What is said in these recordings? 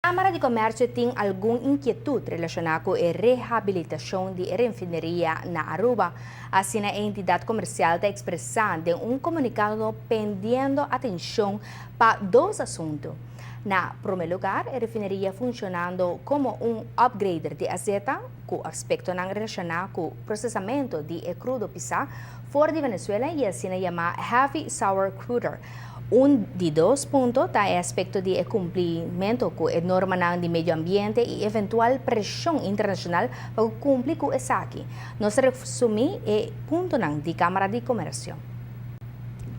Kámara di Komèrsio tin algun inkietut relashoná ku e rehabilitashon di e refineria na Aruba. Asina e entidat komersial ta ekspresá den un komunikado pendiendo atenshon pa dos asuntu. Na promé lugar, e refineria funshonando komo un upgrader di azeta ku aspektonan relashoná ku prosesamentu di e krudo pisá for di Venezuela i asina yamá heavy sour cruder. Un di dos punto ta e aspekto di e kumplimentu ku e normanan di medio ambiente i eventual preshon internashonal pa ku kumpli ku esaki. Nos ta resumí e puntonan di Kámara di Komersio.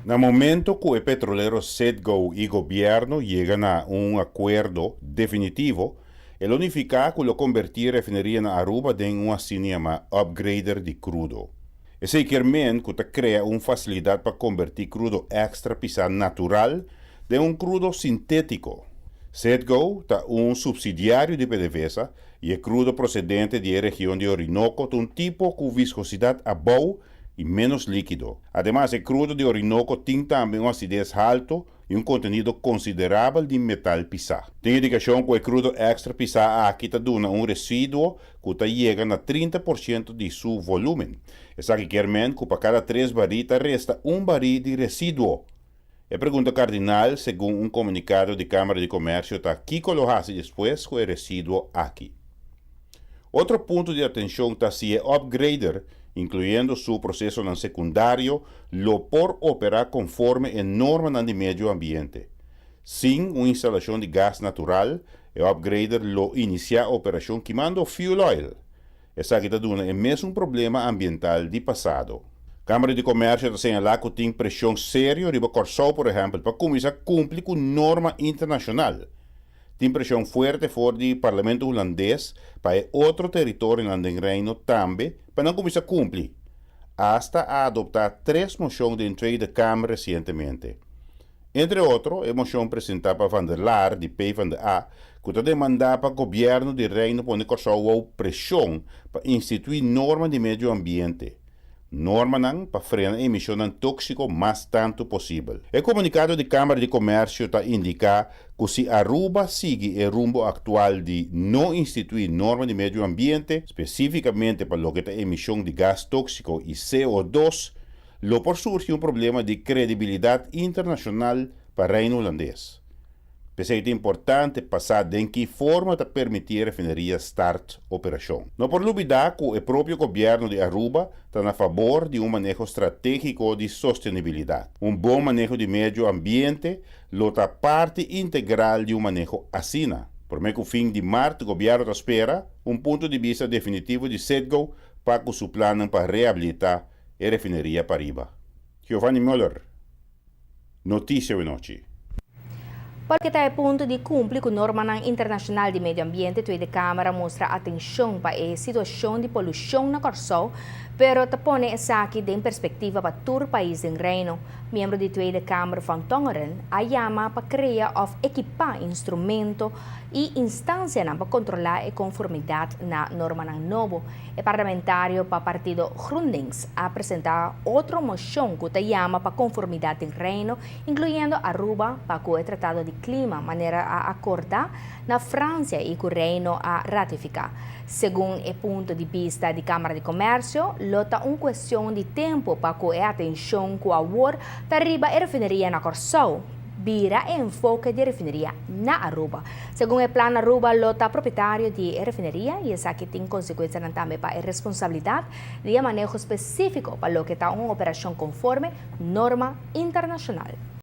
Na momento ku e petrolero Citgo i gobièrnu yega na un akuerdo definitivo, e lo nifiká ku lo kombertí e refineria na Aruba den un asina yamá upgrader di krudo. Esei kier men ku ta krea un fasilidat pa kombertí krudo èkstra pisá natural den un krudo sintétiko. Citgo ta un supsidiario di PDVSA i e krudo prosedente di e region di Orinoco ta un tipo ku viskosidat abou i ménos líkido. Ademas e krudo di Orinoco tin tambe un asides haltu i un kontenido konsiderabel di metal pisá. Tin indikashon ku e krudo èkstra pisá aki ta duna un residuo ku ta yega na 30% di su volúmen. Esaki kier men ku pa kada tres barí ta resta un barí di residuo. E pregunta kardinal, segun un komunikado di Kámara di Komèrsio, ta kiko lo hasi despues ku e residuo aki. Otro punto di atenshon ta si e upgrader, inkluyendo su prosesonan sekundario, lo por operá konforme e normanan di medio ambiente. Sin un instalashon di gas natural, e upgrader lo inisiá operashon kimando fuel oil. Esaki ta duna e mesun problema ambiental di pasado. Kámara di Komèrsio ta señalá ku tin preshon serio riba Kòrsou, por ehèmpel, pa kuminsá kumpli ku norma internashonal. Tin preshon fuerte for di Parlamento Hulandes pa e otro teritorionan den Reino tambe pa nan kuminsá kumpli. Asta a adoptá tres moshon den Tweede Kamer resientemente. Entre otro, e moshon presentá pa Van der Laar di PvdA ku ta demandá pa gobièrnu di Reino pone Kòrsou wou preshon pa instituí norma di medio ambiente, normanan pa frena emishonnan tóksiko mas tantu posibel. E komunikado di Kámara di Komèrsio ta indiká ku si Aruba sigui e rumbo aktual di no instituí norma di medio ambiente, spesífikamente pa loke ta emishon di gas tóksiko i CO2, lo por surgi un problema di kredibilidat internashonal pa Reino Hulandes. P'esei ta importante pa sa den ki forma ta permití e refineria start operashon. No por lubidá ku e propio gobièrnu di Aruba ta na fabor di un maneho stratégiko di sostenibilidat. Un bon maneho di medio ambiente lo ta parti integral di un maneho asina. Promé ku fin di mart gobièrnu ta spera un punto di bista definitivo di Citgo pa ku su plannan pa rehabilitá e refineria pariba. Giovanni Muller, Noticia Wenochi. Pa loke ta e punto di kumpli ku normanan internashonal di medio ambiente, Tweede Kamer a mustra atenshon pa e situashon di polushon na Kòrsou, pero ta pone esaki den perspektiva pa tur pais den Reino. Miembro di Tweede Kamer Van Tongeren a yama pa krea òf ekipá instrumento i instansianan pa kontrolá e konformidat na normanan nobo. E parlamentario pa partido GroenLinks a presenta otro mocion cu ta yama pa conformidad den Reino, incluyendo Aruba, pa cu e Tratado di Clima, manera a acorda na Francia y cu Reino a ratifica. Segun e punto di bista di Camara di Comercio, lo ta un cuestion di tempo pa cu e atencion cu awor ta riba e refineria na Corsou, bira e enfoke di e refineria na Aruba. Segun e plan Aruba lo ta propietario di e refineria y esaki tin consecuencianan tambe pa e responsabilidad di e maneho specifico pa loke ta un operacion conforme norma internacional.